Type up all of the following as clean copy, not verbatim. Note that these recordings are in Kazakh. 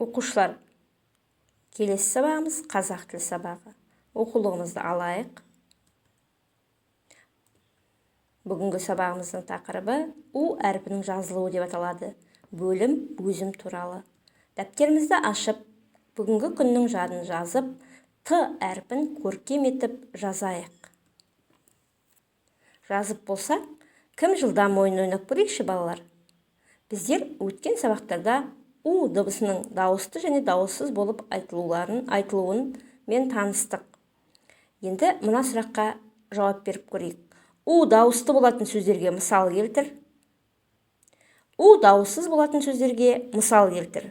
Оқушылар, келесі сабағымыз қазақ тілі сабағы. Оқулығымызды алайық. Бүгінгі сабағымыздың тақырыбы У әрпінің жазылуы деп аталады. Бөлім өзім туралы. Дәптерімізді ашып, бүгінгі күннің жадын жазып, Т әрпін көркем етіп жазайық. Жазып болса, кім жылдам ойын ойнап көрейікші, балалар? Біздер өткен сабақтарда У дыбысының дауысты және дауыссыз болып айтылуын мен таныстық. Енді мына сұраққа жауап беріп көрейік. У дауысты болатын сөздерге мысал келтір. У дауыссыз болатын сөздерге мысал келтір.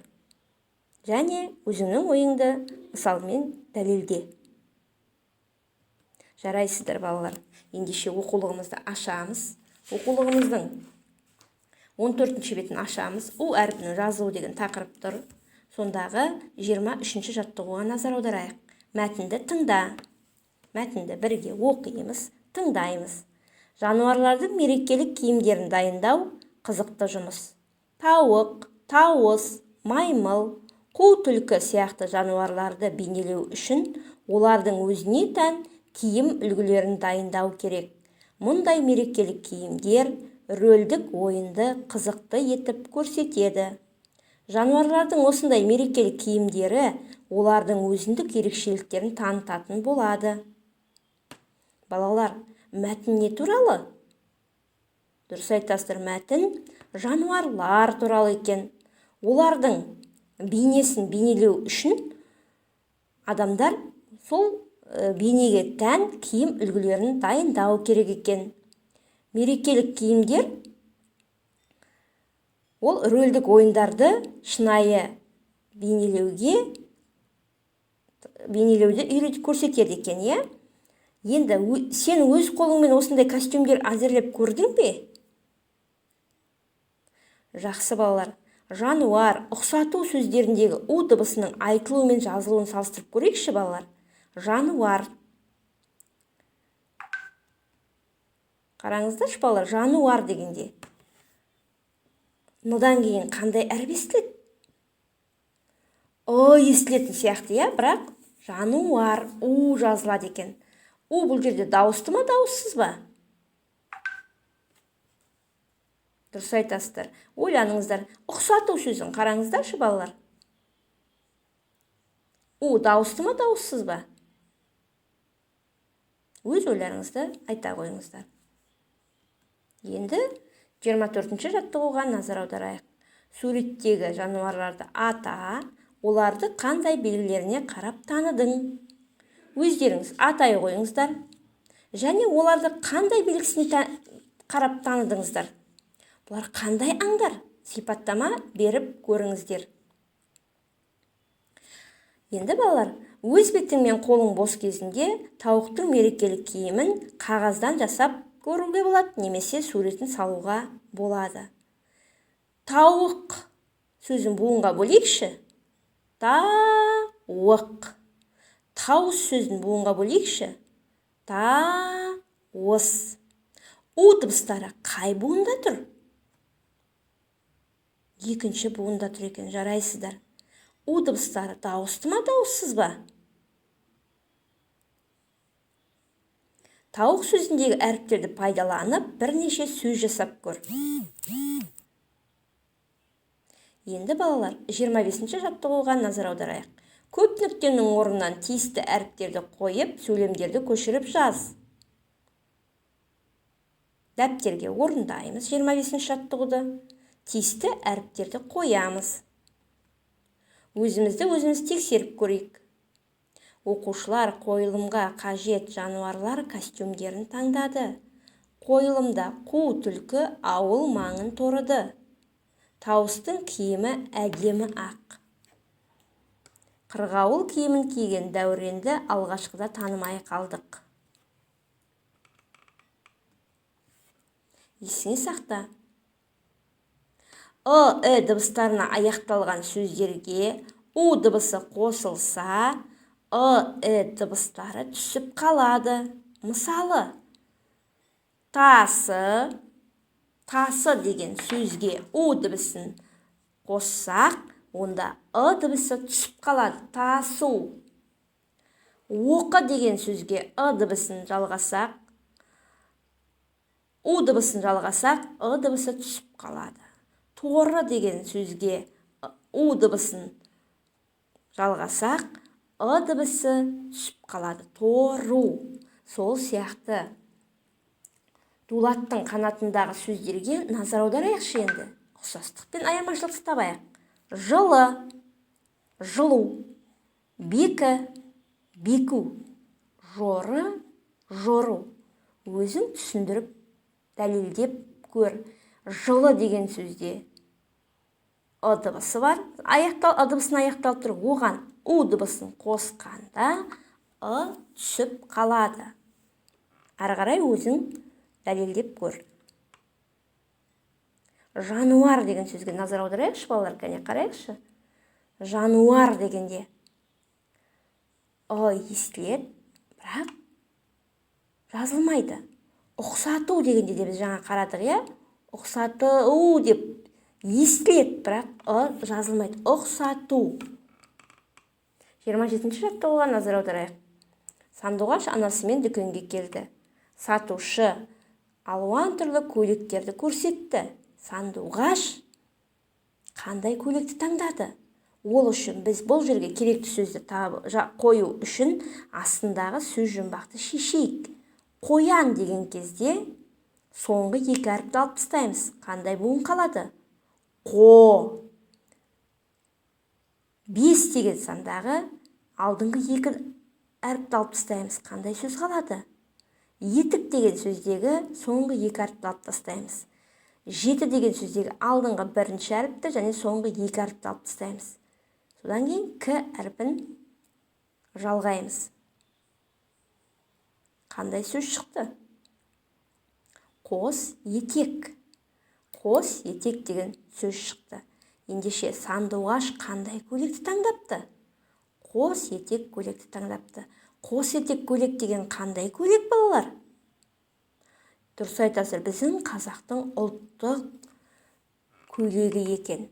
Және өзіңнің ойыңды мысалмен дәлелде. Жарайсыздар, балалар. Ендеше оқулығымызды ашамыз. Оқулығымыздың 14-ші бетін ашамыз. У әрпінің жазылуы деген тақырып тұр. Сондағы 23-ші жаттығуға назар аударайық. Мәтінді тыңда. Мәтінді бірге оқимыз, тыңдаймыз. Жануарлардың мерекелік киімдерін дайындау қызықты жұмыс. Тауық, тауыс, маймыл, қу түлкі сияқты жануарларды бейнелеу үшін олардың өзіне тән киім үлгілерін дайындау керек. Мұндай мерекелік киімдер рөлдік ойынды қызықты етіп көрсетеді. Жануарлардың осындай мерекелік киімдері олардың өзіндік ерекшеліктерін танытатын болады. Балалар, мәтін не туралы? Дұрыс айтасыздар, мәтін жануарлар туралы екен. Олардың бейнесін бейнелеу үшін адамдар сол бейнеге тән киім үлгілерін дайындау керек екен. Мерекелік киімдер ол рөлдік ойындарды шынайы бейнелеуді үйретіп көрсетеді екен, иә? Енді сен өз қолыңмен осындай костюмдер әзірлеп көрдің бе? Жақсы, балалар. Жануар, ұқсату сөздеріндегі у дыбысының айтылуы мен жазылуын салыстырып көрейікші, балалар. Жануар. Қараңыздаршы, балалар, жануар дегенде мынадан кейін қандай әріп естіледі? О естілетін сияқты, иә, бірақ жануар, у жазылады екен. У бұл жерде дауысты ма, дауыссыз ба? Дұрыс айтасыздар. Ойланыңыздар. Ұқсату сөзін қараңыздаршы, балалар. У дауысты ма, дауыссыз ба? Өз ойларыңызды айта қойыңыздар. Енді 24-ші жаттығуға назар аударайық. Суреттегі жануарларды ата, оларды қандай белгілеріне қарап таныдың? Өздеріңіз атай қойыңыздар. Және оларды қандай белгісіне қарап таныдыңыздар? Бұлар қандай аңдар? Сипаттама беріп көріңіздер. Енді, балалар, өз бетіңмен қолың бос кезінде тауықтың мерекелік киімін қағаздан жасап көруге болады, немесе суретін салуға болады. Тауық сөзін буынға бөлейікші. Тауық. Тауыс сөзін буынға бөлейікші. Тауыс. У дыбыстары қай буында тұр? Екінші буында тұр екен, жарайсыздар. У дыбыстары дауысты ма, дауыссыз ба? Тауық сөзіндегі әріптерді пайдаланып, бірнеше сөз жасап көр. Енді, балалар, 25-ші жаттығуға назар аударайық. Көп нүктенің орнынан тиісті әріптерді қойып, сөйлемдерді көшіріп жаз. Дәптерге орындаймыз 25-ші жаттығуды. Тиісті әріптерді қоямыз. Өзімізді өзіміз тексеріп көрейік. Оқушылар қойылымға қажет жануарлар костюмдерін таңдады. Қойылымда қу түлкі ауыл маңын торыды. Тауыстың киімі әдемі ақ. Қырғауыл киімін киген Дәуренді алғашқыда танымай қалдық. Есіңе сақта. Ы, і дыбыстарына аяқталған сөздерге у дыбысы қосылса, ы, і дыбыстары түсіп қалады. Мысалы, тасы, тасы деген сөзге у дыбысын қоссақ, Онда ы дыбысы түсіп қалады. Тасу. Оқы деген сөзге ы дыбысын жалғасақ, у дыбысын жалғасақ, ы дыбысы түсіп қалады. Торы деген сөзге у дыбысын жалғасақ, ы дыбысы түсіп қалады. Тору. Сол сияқты Дулаттың қанатындағы сөздерге назар аударайықшы енді. Ұқсастық пен айырмашылықты табайық. Жылы, жылу, бекі, беку, жоры, жору. Өзің түсіндіріп, дәлелдеп көр. Жылы деген сөзде ы дыбысы бар, аяқтал, ы дыбысын аяқталып тұр. Оған у дыбысын қосқанда ы түсіп қалады. Ары қарай өзің дәлелдеп көр. Жануар деген сөзге назар аударайықшы, балалар, кәне қарайықшы. Жануар дегенде ы естіледі, бірақ жазылмайды. Ұқсату дегенде де біз жаңа қарадық, иә? Ұқсату деп естіледі, бірақ ы жазылмайды. Ұқсату. 27-ші жаттығуға назар аударайық. Сандуғаш анасымен дүкенге келді. Сатушы алуан түрлі көйлектерді көрсетті. Сандуғаш қандай көйлекті таңдады? Ол үшін біз бұл жерге керекті сөзді қою үшін астындағы сөз жұмбақты шешейік. Қоян деген кезде соңғы екі әріпті алып тастаймыз. Қандай буын қалады? Қо. 5 деген сандағы алдыңғы екі әріпті алып тастаймыз. Қандай сөз қалады? Етік деген сөздегі соңғы екі әріпті алып тастаймыз. 7 деген сөздегі алдыңғы бірінші әріпті және соңғы екі әріпті алып тастаймыз. Содан кейін к әрпін жалғаймыз. Қандай сөз шықты? Қос етек. Қос етек деген сөз шықты. Ендеше Сандуғаш қандай көйлекті таңдапты? Қос етек көйлекті таңдапты. Қос етек көйлек деген қандай көйлек, балалар? Дұрыс айтасыздар, біздің қазақтың ұлттық көйлегі екен.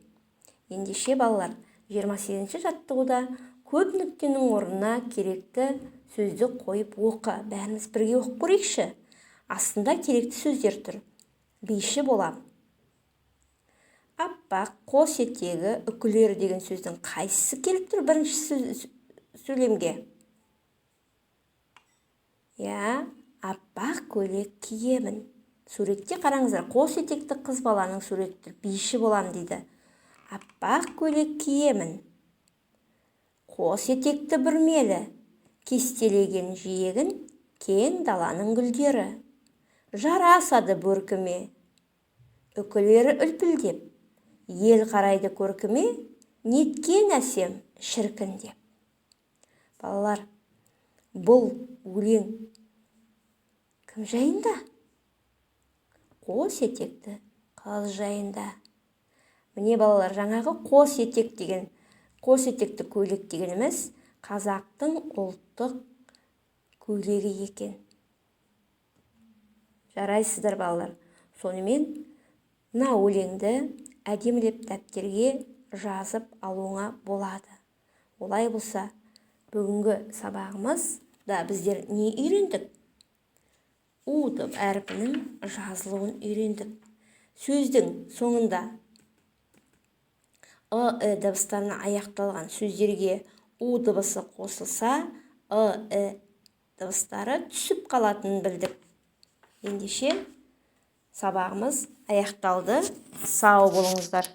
Ендеше, балалар, 28-ші жаттығуда көп нүктенің орнына керекті сөзді қойып оқы. Бәріміз бірге оқып көрейікші. Астында керекті сөздер тұр. Биші болам. Аппақ, қос етегі, үкілері деген сөздің қайсысы келіп тұр бірінші сөйлемге? Иә, аппақ көйлек киемін. Суретте қараңыздар, қос етекті қыз баланың суреті тұр. Биші болам дейді. Аппақ көйлек киемін. Қос етекті бүрмелі, кестелеген жиегін кең даланың гүлдері. Жарасады бөркіме, үкілері үлпілдеп, ел қарайды көркіме, неткен әсем шіркін деп. Балалар, бұл өлең кім жайында? Қос етекті қыз жайында. Міне, балалар, жаңағы қос етек деген, қос етекті көйлек дегеніміз қазақтың ұлттық көйлегі екен. Жарайсыздар, балалар. Сонымен мына өлеңді әдемілеп дәптерге жазып алуыңа болады. Олай болса, бүгінгі сабағымызда біздер не үйрендік? У әрпінің жазылуын үйрендік. Сөздің соңында ы, і дыбыстарына аяқталған сөздерге у дыбысы қосылса, ы, і дыбыстары түсіп қалатынын білдік. Ендеше сабағымыз аяқталды. Сау болыңыздар.